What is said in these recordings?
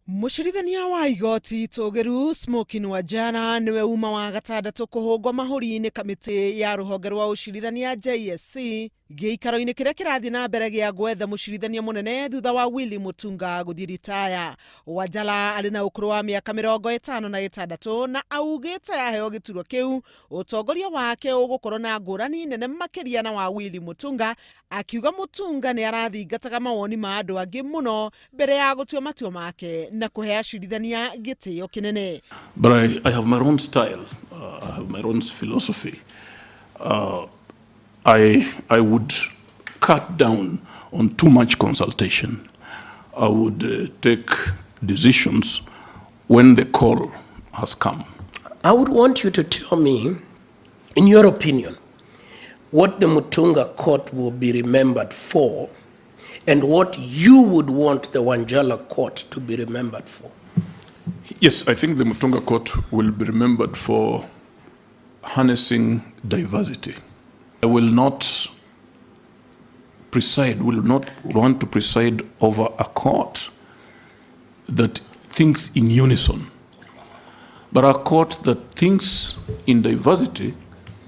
Mũcirithania wa igoti itũgĩru Smokin Wanjala nĩwe uma wa gatandatũ kũhũngwo mahũri nĩ kamĩtĩ ya rũhonge rwa ũcirithania JSC gĩikaro-inĩ kĩrĩa kĩrathiĩ na mbere gĩa gwetha mũcirithania mũnene thutha wa Willy Mutunga gũthiĩ ritaya. Wanjala arĩ na ũkũrũ wa mĩaka 56 na augĩte aheo gĩturwa kĩu ũtongoria wake ũgũkorwo na ngũrani nene makĩria na wa Willy Mutunga, akiuga Mutunga nĩ arathingataga mawoni ma andũ angĩ mũno mbere ya gũtua matua make na kũhe acirithania gĩtĩo kĩnene. But I have my own style, I have my own philosophy. I would cut down on too much consultation. I would take decisions when the call has come. I would want you to tell me, in your opinion, what the Mutunga court will be remembered for and what you would want the Wanjala court to be remembered for. Yes, I think the Mutunga court will be remembered for harnessing diversity. I will not preside, will not want to preside over a court that thinks in unison, but a court that thinks in diversity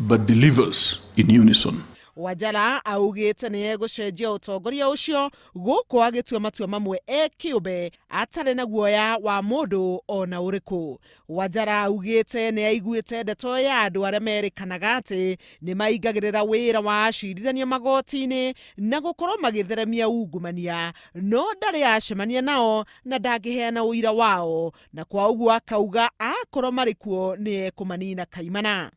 but delivers in unison. Wanjala augĩte nĩ egũcenjia ũtongoria ũcio gũkũ agĩtua matua mamwe e kĩũmbe atarĩ na guoya wa mũndũ ona ũrĩkũ. Wanjala augĩte nĩ aiguĩte ndeto ya andũ arĩa merĩkanaga atĩ nĩ maingagĩrĩra wĩra wa acirithania magoti-inĩ na gũkorwo magĩtheremia ungumania, no ndarĩ acemania nao na ndangĩheana ũira wao, na kwa ũguo akauga akorwo marĩ kuo nĩ ekũmanina kaimana.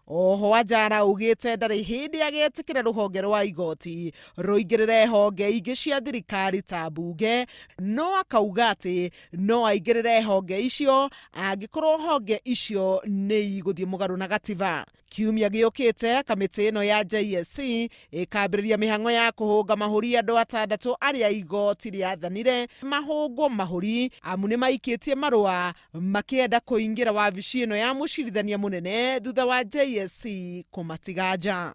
Oho Wanjala augĩte ndarĩ hĩndĩ agetĩkĩra rũhonge rwa igoti rũingĩrĩre honge ingĩ cia thirikari ta mbunge, no akauga atĩ no aingĩrĩre honge icio angĩkorwo honge icio nĩ igũthiĩ mũgarũ na gatiba. Kiumia gĩũkĩte kamĩtĩ ĩno ya JSC ĩkambĩrĩria mĩhang'o ya kũhũnga mahũri andũ atandatũ arĩa igoti rĩathanire mahũngwo mahũri amu nĩ maikĩtie marũa makĩenda kũingĩra wabici ĩno ya mũcirithania mũnene thutha wa JSC kũmatiga nja.